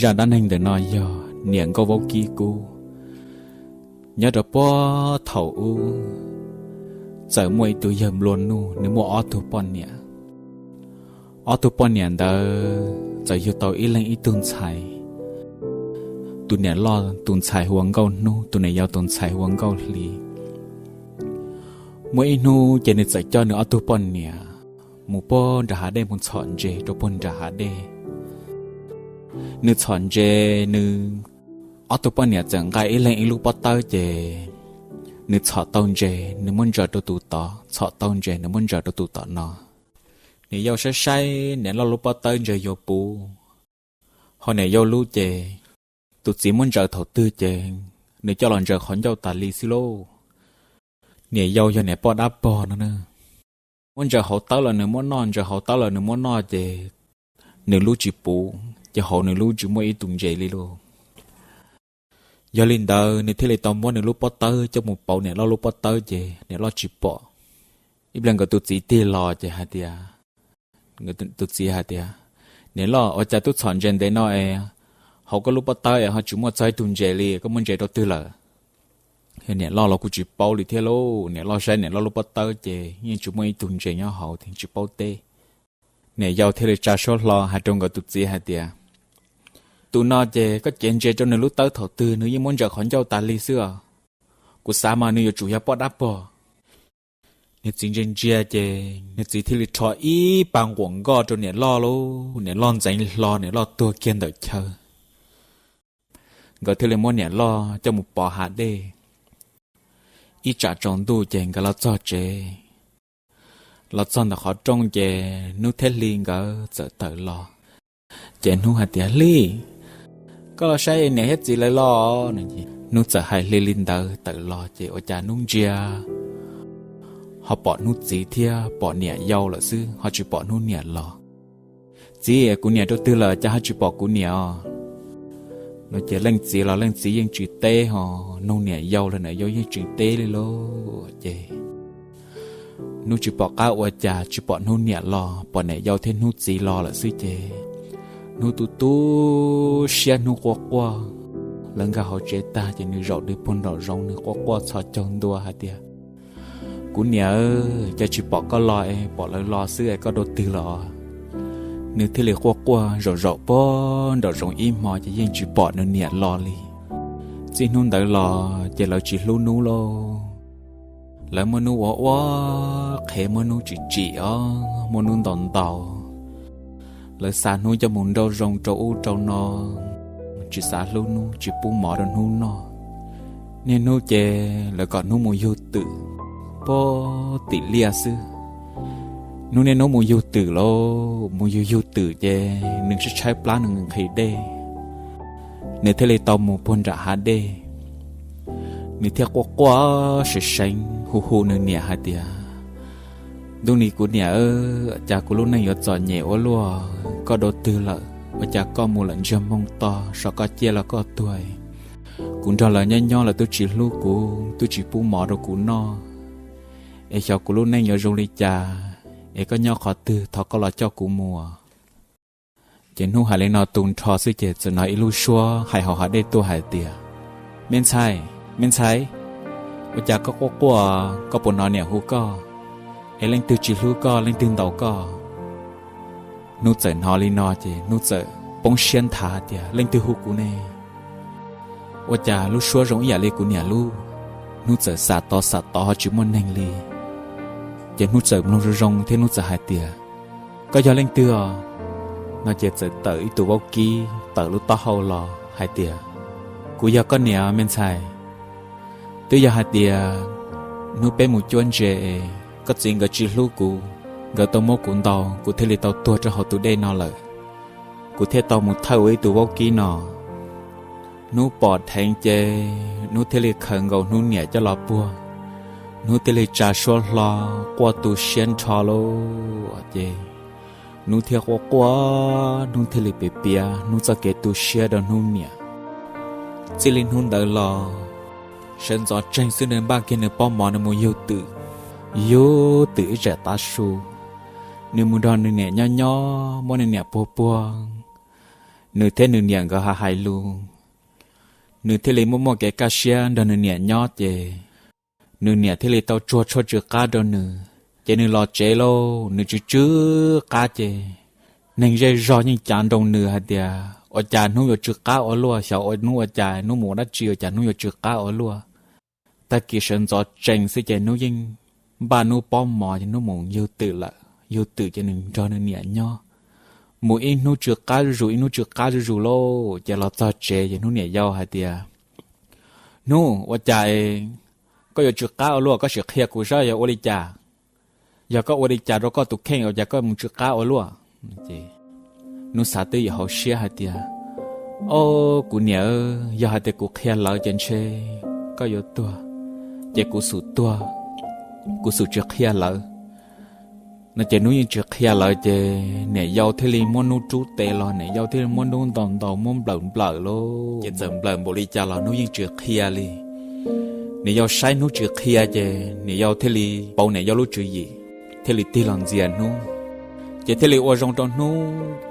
Zaj dab neeg ntawm no yog niam nkauj vaub kib kub. Nyob rau puag thaum ub, txawm muaj ib tug yawg nplua nuj, nws muaj ob tug poj niam. Ob tug poj niam ntawd txawm yug tau ib leeg ib tug ntxhais. Tus niam loj tus ntxhais hu ua Nkauj Hnub, tus niam yau tus ntxhais hu ua Nkauj Hli. Muaj ib hnub ces nws txawm coj nws ob tug poj niam mus puag nram hav dej mus txhom ntses rau puag nram hav dej. Nws txhom ntses, nws ob tug poj niam txawm nqa ib leeg ib lub pob tawb ces nws txhom tau ntses nws muab ntsaws rau tus tod, txhom tau ntses nws muab ntsaws rau tus tom no. Niam yau saib saib niam loj lub pob tawb ntses yuav puv, ho niam yau lub ces tus txiv muab ntsaws thaum twg ces nws coj los ntsaws qhov ncauj tas li xwb lauj. Niam yau yog niam poj dab pog no na, muab ntsaws hauv tawb los nws muab noj, ntsaws hauv tawb los nws muab noj ces nws lub tsis puv, ces hauv nws lub tsis muaj ib tug ntses li lauj. Yog li ntawd nws thiaj li tau muab nws lub pob tawb coj mus pauv niam loj lub pob tawb ces niam loj tsis pom. Ib pliag nkawd tus txiv tig los ces hais tias, tus txiv hais tias, Niam loj, ua cas twb txhom ntses ntev no es hauv koj lub pob tawb es ho tsis muaj txog ib tug ntses li, koj muab ntses rau twg lawm? Niam loj los kuj tsis paub li thiab lauj, niam loj saib niam loj lub pob tawb ces yeej tsis muaj ib tug ntses nyob hauv, tsis paub teb. Niam yau thiaj li tsa suab hlo hais rau nkawd tus txiv hais tias, Tus no ces koj cev ntses rau nws lub tawb thaum twg nws yeej muab ntsaws qhov ncauj tas li xwb os. Kuv xav mas nws yuav tsum yog poj dab pog. Nws txiv ntsia ntsia ces nws txiv thiaj li rho ib pas nquam nkoj rau niam loj lauj, niam loj ntxeev hlo, niam loj tuag kiag ntawm chaw. Nkawd thiaj li muab niam loj coj mus pov hav dej. Ib tsam tsaus ntuj ces nkawd los txog tsev. Los txog ntawm qhov rooj ces Hnub thiab Hli nkawd txawm tawm los. Ces Hnub hais tias, Hli, koj los saib niam thiab txiv lawv los. Hnub txawm hais Hli li ntawd tawm los ces ua cas Hnub ntsia ho pom Hnub txiv thiab pom niam yau lawm xwb ho tsis pom Hnub niam los. Txiv, kuv niam rau twg lawm cas ho tsis pom kuv niam os? No ces leej txiv los leej txiv yeej tsis teb ho, nug niam yau los niam yau yeej tsis teb li lauj. Ces Hnub tsis pom qab ua cas, tsis pom Hnub niam los, pom niam yau thiab Hnub txiv los lawm xwb ces Hnub tu tu siab, Hnub quaj quaj. Lawv nkag hauv tsev tag ces nws zaum li puag nraum zoov, nws quaj quaj txhos caug ntua hais tias, Kuv niam, cas tsis pom koj los es pom lawv los xwb es koj dua twg los? Nws thiaj li quaj quaj zaum zaum puag nraum zoov ib hmo ces yeej tsis pom nws niam los li. Txij hnub ntawd los ces lawv tsis hlub Hnub lauj. Lawv muab Hnub ua ua qhev, muab Hnub tsim tsim os, muab Hnub ntaus ntaus. Lawv xa Hnub coj mus nrauj zoo rau ub rau no, tsis xav hlub Hnub, tsis pub mov rau Hnub noj. Niaj hnub ces lawv kom Hnub mus yug twm puag tim liaj xwb. Hnub niaj hnub mus yug twm lauj, mus yug yug twm ces nws tshaib tshaib plab, nws nqhis dej, nws thiaj li tau mus puag nram hav dej. Nws thiaj quaj quaj seev seev hu hu nws niam hais tias, Ntuj ni kuv niam, cas kuv lub neej yuav txom nyem ua luaj, koj dua twg lawm ua cas koj mus lawm ntsiag nplooj to, so koj ciaj los koj tuag. Kuv nrog lawv nyob nyob lawv twb tsis hlub kuv, twb tsis pub mov rau kuv noj, es xyov kuv lub neej yuav zoo li cas, es koj nyob qhov twg thov koj los coj kuv mus. Ces Hnub hais li no tu nrho xwb ces txawm hnov ib lub suab hais hauv hav dej tuaj hais tias, Me ntxhais, me ntxhais, ua cas koj quaj quaj, koj puas hnov niam hu koj? Es leej twg tsis hlub koj, leej twg ntaus koj? Hnub txawm hnov li no ces Hnub txawm poob siab nthav tias, Leej twg hu kuv ne? Ua cas lub suab zoo ib yam li kuv niam lub? Hnub txawm xam tod xam tod ho tsis muaj neeg li. Ces Hnub txawm mloog zoo zoo thiab Hnub txawm hais tias, Koj yog leej twg os? No ces txawm tawm ib tug vaub kib tawm lub taub hau los hais tias, Kuv yog koj niam me ntxhais. Twb yog hais tias hnub peb mus cuab ntses, koj txiv nkawd tsis hlub kuv, nkawd tau muab kuv ntaus, kuv thiaj li tau tuag rau hauv tus dej no lawm. Kuv thiaj tau mus thawj ua ib tug vaub kib no. Hnub pom dheev ces Hnub thiaj li khaws nkaus Hnub niam coj los puag. Hnub thiaj li tsa suab hlo, quaj tu siab nrho lauj. Ces Hnub thiaj quaj quaj, Hnub thiaj li piav piav Hnub txoj kev tu siab rau Hnub niam. Txij li hnub ntawd los, sawv ntxov tseeg xwb nws npaj kiag nws pob mov nws mus yug twm, yug twm ib tsam tav su. Nws mus nrog nws niam nyob nyob, muab nws niam puag puag. nws thiab nws niam nkawd ho hais lus, nws thiaj li muaj muaj kev kaj siab nrog nws niam nyob ces nws niam thiaj li tau tsuag tshuaj tsw qab rau nws. Ces nws los tsev lauj, nws tsw tsw qab ces neeg zej zog yeej cav nroo nws hais tias ua cas hnub yuav tsw qab ua luaj, xyov ua hnub ua cas, hnub mus dab tsi ua cas hnub yuav tsw qab ua luaj. Tag kis sawv ntxov tsees xwb ces hnub yeej npaj hnub pob mov ces hnub mus yug twm lawm. Yug twm ces nws nrog nws niam nyob, mus ib hnub tsw qab zuj zus, ib hnub tsw qab zuj zus lauj. Ces los txog tsev ces hnub niam yau hais tias, Hnub, ua cas koj yuav tsw qab ua luaj, koj sim qhia kuv saib yog ua li cas. Yog koj ua li cas rau koj tus kheej ua cas koj mus tsw qab ua luaj? Hnub xav twb ywm hauv siab hais tias, Au, kuv niam, yog hais tias kuv qhia lawv ces ntshe koj yuav tuag, ces kuv xum tuag, kuv xum tsis qhia lawv. No ces hnub yeej tsis qhia lawv ces niam yau thiaj li muab hnub rub tes los, niam yau thiaj li muab hnub ntaus ntaus, muab nplawm nplawm lauj. Ces txawm nplawm npaum li cas los hnub yeej tsis qhia li. Niam yau saib hnub tsis qhia ces niam yau thiaj li pauv niam yau lub tswv yim, thiaj li tig los ntxias hnub. Ces thiaj li ua zoo rau hnub,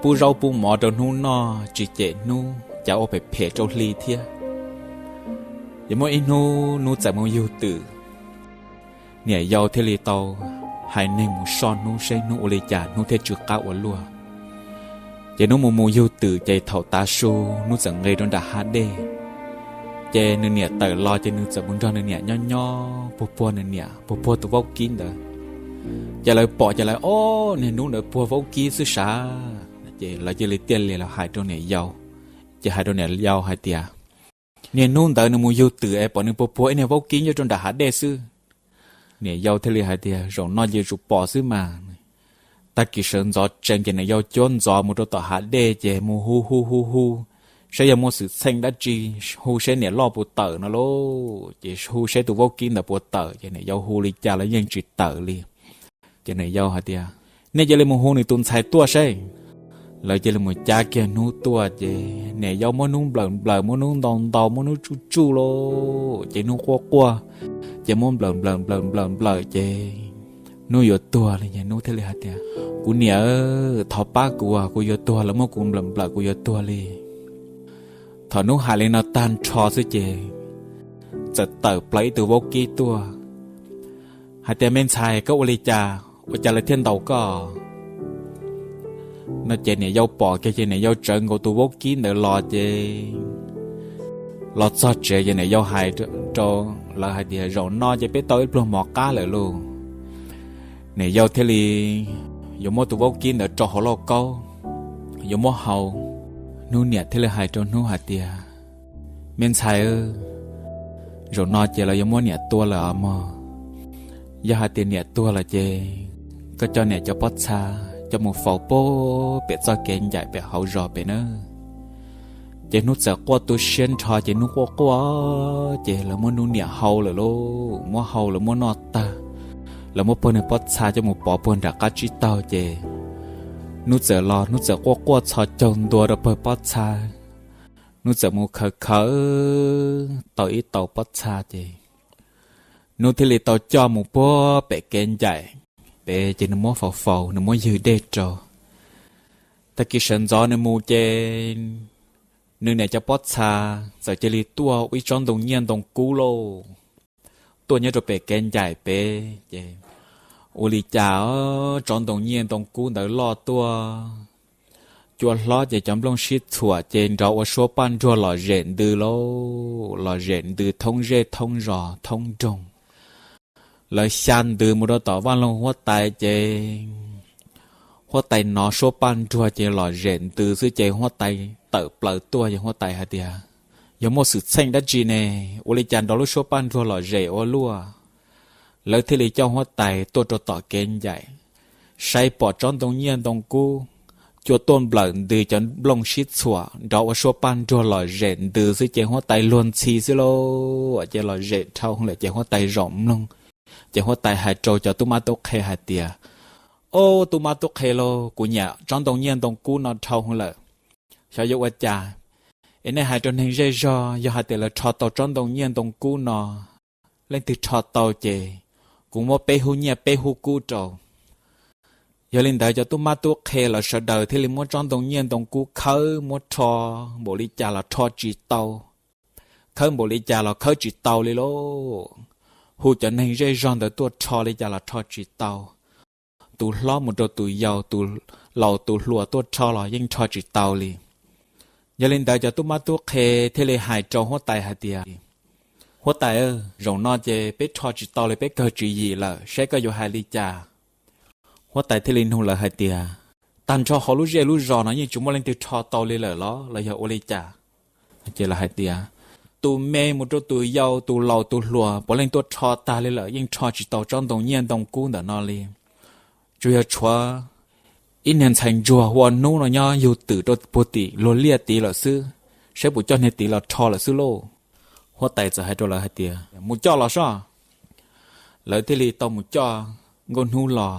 pub zaub pub mov rau hnub noj, tsis cem hnub, cas ua phem phem rau hli thiab. Ces muaj ib hnub hnub txawm mus yug twm, niam yau thiaj li tau hais neeg mus soj hnub seb hnub ua li cas hnub thiaj tsw qab ua luaj. Ces hnub mus mus yug twm ces thaum tav su hnub txawm nqis rau nram hav dej. Ces nws niam tawm los ces nws txawm mus nrog nws niam nyob nyob puag puag nws niam puag puag tus vaub kib ntawd. Ces lawv pom ces lawv, Ob, niag hnub ntawd puag vaub kib xwb sav. Ces lawv cia li tiaj li los hais rau niam yau. Ces hais rau niam yau hais tias, Niag hnub ntawd nws mus yug twm es pom nws puag puag ib niag vaub kib nyob rau nram hav dej xwb. Niam yau thiaj li hais tias, Zaum no ces yuav tsum pom xwb mas. Tag kis sawv ntxov tsees ces niam yau cuab ntxov mus rau tom hav dej ces mus hu hu hu hu, saib yog muaj xwm txheej dab tsi, hu seb niam loj puas tawm no lauj. Ces hu seb tus vaub kib ntawd puas tawm, ces niam yau hu li cas los yeej tsis tawm li. Ces niam yau hais tias, Nej cia li mus hu nws tus ntxhais tuaj seb. Lawv cia li mus cab kiag hnub tuaj ces niam yau muab hnub nplawm nplawm, muab hnub ntaus ntaus, muab hnub tsuj tsuj lauj. Ces hnub quaj quaj, ces muab nplawm nplawm nplawm nplawm nplawm ces hnub yuav tuag li. Ces hnub thiaj li hais tias, Kuv niam, thov pab kuv, kuv yuav tuag lawm, muab kuv nplawm nplawm kuv yuav tuag li. Thaum hnub hais li no tag nrho xwb ces txawm tawm plaws ib tug vaub kib tuaj hais tias, Me ntxhais, koj ua li cas, ua cas lawv thiaj ntaus koj? No ces niam yau pom kiag ces niam yau tsawv nkaus tus vaub kib ntawd los ces los txog tsev ces niam yau hais rau lawv hais tias, Zaum no ces peb tau ib pluag mov qab lawm lauj. Niam yau thiaj li yuav muab tus vaub kib ntawd rau hauv lauj kaub, yuav muab hau. Hnub niam thiaj li hais rau hnub hais tias, Me ntxhais, zaum no ces lawv yuav muab niam tua lawm os mog. Yog hais tias niam tuag lawm ces koj coj niam cov pob txha coj mus faus puag pem txoj kev ncaim pem hauv zos pem nawb. Ces hnub txawm quaj tu siab nrho ces hnub quaj quaj ces lawv muab hnub niam hau lawm lauj, muab hau lawv muab noj tag, lawv muab pawg nws pob txha coj mus pov puag nram qab tsib taug ces hnub txawm los hnub txawm quaj quaj txhos caug ntua rau pawg pob txha. Hnub txawm mus khaws khaws tau ib tau pob txha ces hnub thiaj li tau coj mus puag pem kev ncaim pem ces nws muab faus faus, nws muab ywg dej rau. Tag kis sawv ntxov nws mus ces nws niam cov pob txha txawm cia li tuaj ua ib tsob ntoo nyiaj ntoo kub lauj, tuaj nyob rau pem kev ncaim pem ces ua li cas tsob ntoo nyiaj ntoo kub ntawd loj tuaj, cua hlob ces cov nplooj sib txhuam ces nrov ua suab paj nruag lom zem ntws lauj, lom zem ntws thoob zej thoob zos thoob nroog. Lawv xya ntws mus rau tom vaj loog huab tais ces huab tais hnov suab paj nruag ces lom zem ntws xwb ces huab tais tawm plaws tuaj ces huab tais hais tias, Yog muaj xwm txheej dab tsi ne? Ua li cas nrov lub suab paj nruag lom zem ua luaj? Lawv thiaj li coj huab tais tuaj rau tom kev ncaim, saib pom tsob ntoo nyiaj ntoo kub, cua tuaj nplawm ntws cov nplooj sib txhuam nrov ua suab paj nruag lom zem ntws xwb ces huab tais luag ntxhi xwb lauj, ces lom zem dhau lawm ces huab tais zaum mloog. Ces huab tais hais rau cov tub mab tub qhe hais tias, Ob, tub mab tub qhe lauj, kuv nyiam tsob ntoo nyiaj ntoo kub no dhau lawm. Xyov yuav ua cas, es nej hais rau neeg zej zog, yog hais tias lawv rho tau tsob ntoo nyiaj ntoo kub no, leej twg rho tau ces kuv muab peb hub nyiaj peb hub kub rau. Yog li ntawd cov tub mab tub qhe lawv sawv daws thiaj li muab tsob ntoo nyiaj ntoo kub khawb muab rho npaum li cas los rho tsis tau, khawb npaum li cas los khawb tsis tau li lauj. Hu cov neeg zej zog ntawd tuaj rho li cas los rho tsis tau. Tus hlob mus rau tus yau, tus laus tus hluas tuaj rho los yeej rho tsis tau li. Yog li ntawd cov tub mab tub qhe thiaj li hais rau huab tais hais tias, Huab tais, zaum no ces peb rho tsis tau li, peb kawg tswv yim lawm, saib koj yuav hais li cas? Huab tais thiaj li nug lawv hais tias, Tag nrho hauv lub zej lub zos no yeej tsis muaj leej twg rho tau li lawm los los yog ua li cas? Ces lawv hais tias, Tus me mus rau tus yau, tus laus tus hluas puav leej tuaj rho tag li lawm, yeej rho tsis tau tsob ntoo nyiaj ntoo kub ntawm no li. Tsuas yog tshuav ib niag ntxhais ntsuag hu ua Hnub no nyob yug twm rau puag tim luag liaj tid lawm xwb, saib puas coj niag tid los rho lawm xwb lauj. Huab tais txawm hais rau lawv hais tias, Mus coj los soj. Lawv thiaj li tau mus coj Nkauj Hnub los,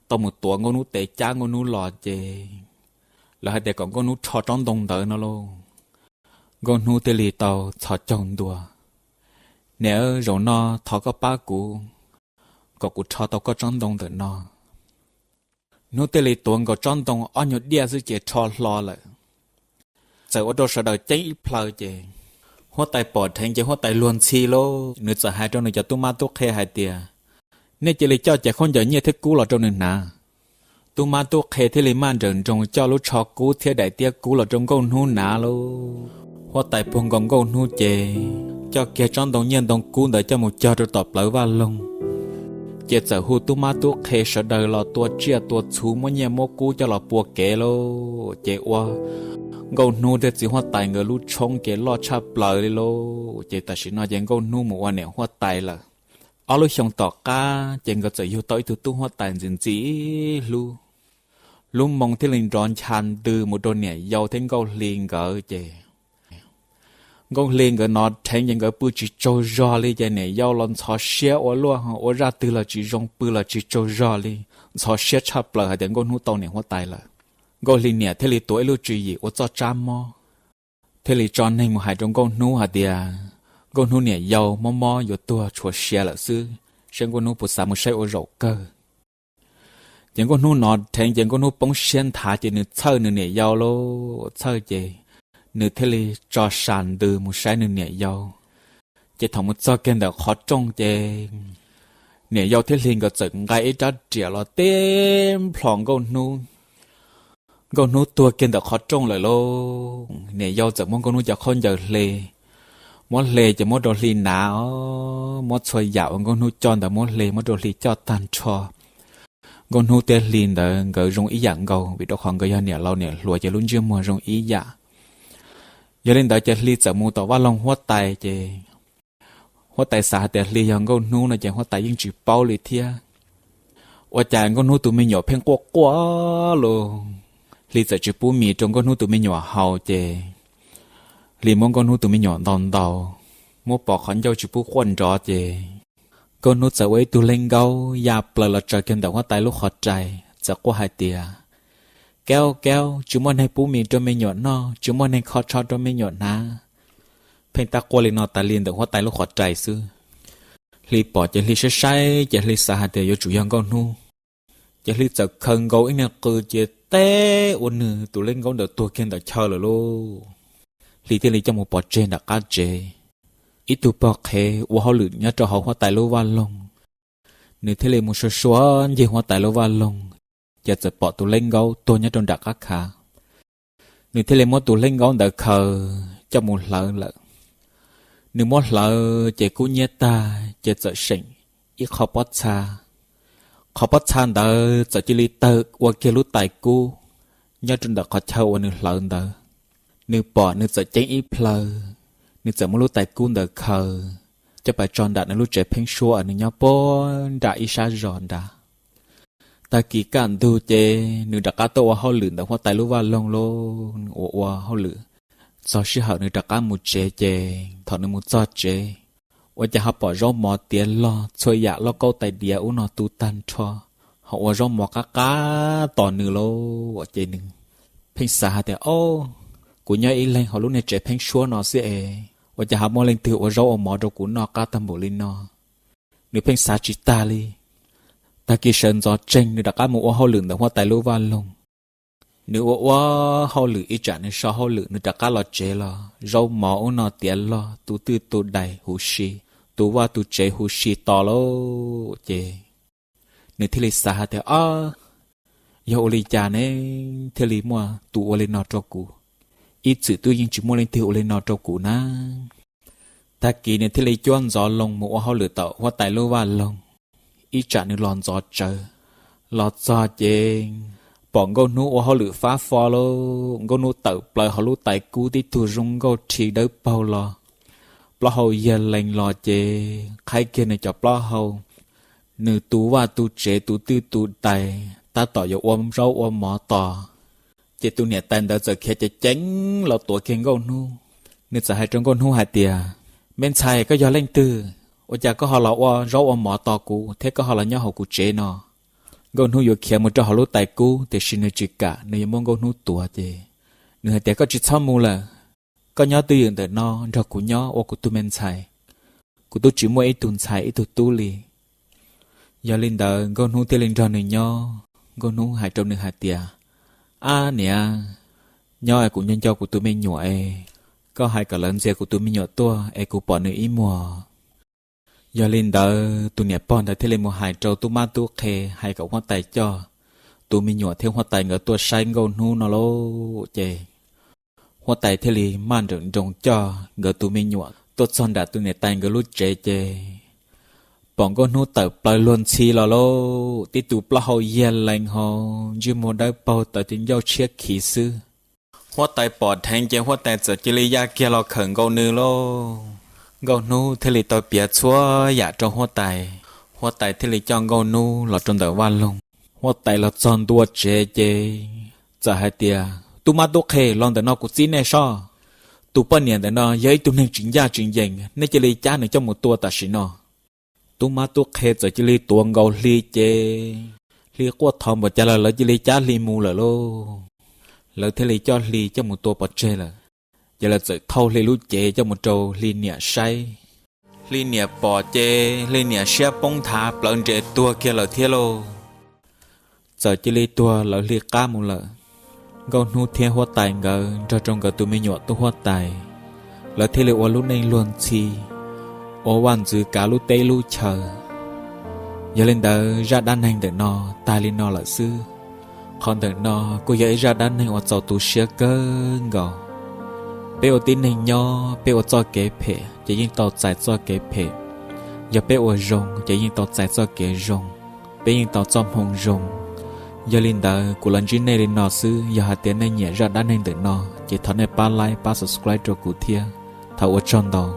tau mus tuav Nkauj Hnub tes cab Nkauj Hnub los ces lawv hais tias kom Nkauj Hnub rho tsob ntoo ntawd no lauj. Nkauj Hnub thiaj li tau txhos caug ntua, Niam, zaum no thov koj pab kuv, kom kuv rho tau koj tsob ntoo ntawm no. Hnub thiaj li tuav nkaus tsob ntoo ob nyuag diaj xwb ces rho hlo lawm. Txawm ua rau sawv daws ceeb ib plhaw ces huab tais pom dheev ces huab tais luag ntxhi lauj, nws txawm hais rau nws cov tub mab tub qhe hais tias, Nej cia li coj cov khaub ncaws nyiaj thiab kub los rau nws hnav. Tub mab tub qhe thiaj li maj nrawm nroos coj lub tsho kub thiab daim tiab kub los rau Nkauj Hnub hnav lauj. Huab tais puag nkaus Nkauj Hnub ces coj kiag tsob ntoo nyiaj ntoo kub ntawd coj mus cog rau tom plawv vaj loog, ces txawm hu tub mab tub qhe sawv daws los tua tsiaj tua txhu muab nyiaj muab kub coj los pua kev lauj. Ces ua Nkauj Hnub thiab txiv huab tais nkawd lub tshoob ces loj tshaj plaws li lauj. Ces tam sim no ces Nkauj Hnub mus ua niam huab tais lawm. Ob lub xyoo tom qab ces nkawd txawm yug tau ib tug tub huab tais ntxim ntxim hlub. Lub moo thiaj li nrov ncha ntws mus rau niam yau thiab Nkauj Hli nkawd ces Nkauj Hli nkawd hnov dheev ces nkawd pw tsis tsaug zog li ces niam yau los ntxhov siab ua luaj, ua zaj twg los tsis zoo, pw los tsis tsaug zog li, ntxhov siab tshaj plaws hais tias Nkauj Hnub tau niam huab tais lawm. Nkauj Hli niam thiaj li tuav ib lub tswv yim ua txoj tsab mob, thiaj li tso neeg mus hais rau Nkauj Hnub hais tias Nkauj Hnub niam yau mob mob yuav tuag tshuav sia lawm xwb, saib Nkauj Hnub puas xav mus saib ua zaum kawg. Ces Nkauj Hnub hnov dheev ces Nkauj Hnub poob siab nthav ces nws txhawj nws niam yau lauj, txhawj ces nws thiaj li tso sam ntws mus saib nws niam yau. Ces thaum mus txog kiag ntawm qhov rooj ces niam yau thiab Hli nkawd txawm nqa ib rab riam los teb nplho Nkauj Hnub. Nkauj Hnub tuag kiag ntawm qhov rooj lawm lauj. Niam yau txawm muab Nkauj Hnub cov khaub ncaws hle, muab hle ces muab rau Hli hnav os, muab txhua yam uas Nkauj Hnub coj ntawd muab hle muab rau Hli coj tag nrho. Nkauj Hnub thiab Hli ntawd nkawd zoo ib yam nkaus vim rau qhov nkawd yog niam laus niam hluas ces lub ntsej muag zoo ib yam. Yog li ntawd ces Hli txawm mus tom vaj loog huab tais ces huab tais xav hais tias Hli yog Nkauj Hnub no ces huab tais yeej tsis paub li thiab. Ua cas Nkauj Hnub tus me nyuam pheej quaj quaj los, Hli txawm tsis pub mis rau Nkauj Hnub tus me nyuam haus ces Hli muab Nkauj Hnub tus me nyuam ntaus ntaus, muab pos qhov ncauj tsis pub quaj nrov ces Nkauj Hnub txawm ua ib tug leej nkaub ya plaws los tsaws kiag ntawm huab tais lub qhov rais txawm quaj hais tias, Kaub kaub, tsis muaj neeg pub mis rau me nyuam noj, tsis muaj neeg kho tsho rau me nyuam hnav. Pheej tab quaj li no tas li ntawm huab tais lub qhov rais xwb. Hli pom ces Hli saib saib ces Hli xav hais tias yuav tsum yog Nkauj Hnub. Ces Hli txawm khaws nkaus ib niag qws ces teb ua nws tus leej nkaub ntawd tuag kiag ntawm chaw lawm lauj. Hli thiaj li coj mus pov tseg nram qab tsev. Ib tug pog qhev ua hauj lwm nyob rau hauv huab tais lub vaj loog, nws thiaj li mus sua sua ncig huab tais lub vaj loog, ces txawm pom tus leej nkaub tuag nyob rau nram qab khav. Nws thiaj li muab tus leej nkaub ntawd khaws coj mus hlawv lawm. Nws muab hlawv ces kub nyiab tag ces txawm seem ib qho pob txha. Qhov pob txha ntawd txawm cia li tawg ua kiag lub tais kub nyob rau ntawm qhov chaw uas nws hlawv ntawd. Nws pom nws txawm ceeb ib plhaw, nws txawm muab lub tais kub ntawd khaws coj pas tso nram nws lub tsev pheeb suab uas nws nyob puag nram ib sab zos nrad. Tag kis kaj ntug ces nws rov qab tuaj ua hauj lwm ntawm huab tais lub vaj loog lauj, ua ua hauj lwm. Txog sij hawm nws rov qab mus tsev ces thaum nws mus txog tsev, ua cas ho pom zaub mov tiav log txhua yam lauj kaub tais diav ub no tu tag nrho, ho ua zaub mov qab qab tos nws lauj. Ces nws pheej xav hais tias, Ob, kuv nyob ib leeg hauv lub niag tsev pheeb suab no xwb es ua cas ho muaj leej twg ua zaub ua mov rau kuv noj qab tag npaum li no? Nws pheej xav tsis tag li. Tag kis sawv ntxov tsees nws rov qab mus ua hauj lwm ntawm huab tais lub vaj loog. Nws ua ua hauj lwm ib tsam nws so hauj lwm nws rov qab los tsev los zaub mov ub no tiav log tu twj tu dais huv si, tu vaj tu tsev huv si to lauj ces nws thiaj li xav hais tias, Ob, yog ua li cas ne thiaj li muaj tus ua li no rau kuv? Ib txwm twb yeej tsis muaj leej twg ua li no rau kuv na. Tag kis nws thiaj li cuab ntxov loo mus ua hauj lwm tom huab tais lub vaj loog. Ib tsam nws los ntxov tsawv, los txog ces pom Nkauj Hnub ua hauj lwm fab fo lauj. Nkauj Hnub tawm plaws hauv lub tais kub tib tug zoo nkauj rhi dawb paug los, plaub hau yag lees los ces qhaib kiag nws cov plaub hau, nws tu vaj tu tsev tu twj tu dais tab tom yuav ua zaub ua mov tos. Ces tus niam tais ntawd txawm khiav ceev ceev los tuav kiag Nkauj Hnub. Nws txawm hais rau Nkauj Hnub hais tias, Me ntxhais, koj yog leej twg? Ua cas koj ho los ua zaub ua mov tos kuv thiab koj ho los nyob hauv kuv tsev no? Nkauj Hnub yuav khiav mus rau hauv lub tais kub tiam sis nws tsis kam, nws yuav muab Nkauj Hnub tuav ces nws hais tias, Koj tsis txhob mus lawm. Koj nyob twj ywm ntawm no nrog kuv nyob ua kuv tus me ntxhais. Kuv twb tsis muaj ib tug ntxhais ib tug tub li. Yog li ntawd Nkauj Hnub thiaj li nrog nws nyob. Nkauj Hnub hais rau nws hais tias, Ab niam, nyob es kuv nco nco kuv tus me nyuam es, koj hais kom lawv ntxias kuv tus me nyuam tuaj es kuv pom nws ib muag. Yog li ntawd tus niam pog ntawd thiaj li mus hais rau tub mab tub qhe hais kom huab tais coj tus me nyuam thiab huab tais nkawd tuaj saib Nkauj Hnub no lauj ces huab tais thiaj li maj nrawm nroos coj nkawd tus me nyuam tuaj txog nram tus niam tais nkawd lub tsev ces pom Nkauj Hnub tawm plaws luag ntxhi los lauj, tib tug plaub hau yag lees hos ntsej muag dawb paug tawv ti ncauj tshiab khiv xwb. Huab tais pom dheev ces huab tais txawm cia li ya kiag los khawm nkaus nws lauj. Nkauj Hnub thiaj li tau piav txhua yam rau huab tais. Huab tais thiaj li coj Nkauj Hnub los rau ntawm vaj loog. Huab tais los txog ntua tsev ces txawm hais tias, Tub mab tub qhe, los ntawm no kuv txib nej soj. Tus poj niam ntawm no yog ib tug neeg tsis ncaj tsis ncees, nej cia li cab nws coj mus tua tam sim no. Tub mab tub qhe txawm cia li tuav nkaus Hli ces Hli quaj thov npaum cas los lawv cia li cab Hli mus lawm lauj. Lawv thiaj li coj Hli coj mus tua pov tseg lawm. Ces lawv txawm thauj Hli lub cev coj mus rau Hli niam saib. Hli niam pom ces Hli niam siab poob nthav plawv nres tuag kiag lawm thiab lauj. Txawm cia li tuag lawv Hli qab mus lawm. Nkauj Hnub thiab huab tais nkawd nrog rau nkawd tus me nyuam tub huab tais, lawv thiaj li ua lub neej luag ntxhi, ua vaj ntxwv kav lub teb lub chaw. Yog li ntawd zaj dab neeg ntawm no tag li no lawm xwb. Qhov ntawm no kuj yog ib zaj dab neeg uas txaus tu siab kawg nkaus. Peb ua tib neeg nyob peb ua txoj kev phem ces yeej tau txais txoj kev phem, yog peb ua zoo ces yeej tau txais txoj kev zoo, peb yeej tau txoj hmoo zoo. Yog li ntawd kuv los ntsib nej li no xwb, yog hais tias nej nyiam zaj dab neeg ntawm no ces thov nej pab like pab subscribe rau kuv thiab. Thov ua tsaug ntau.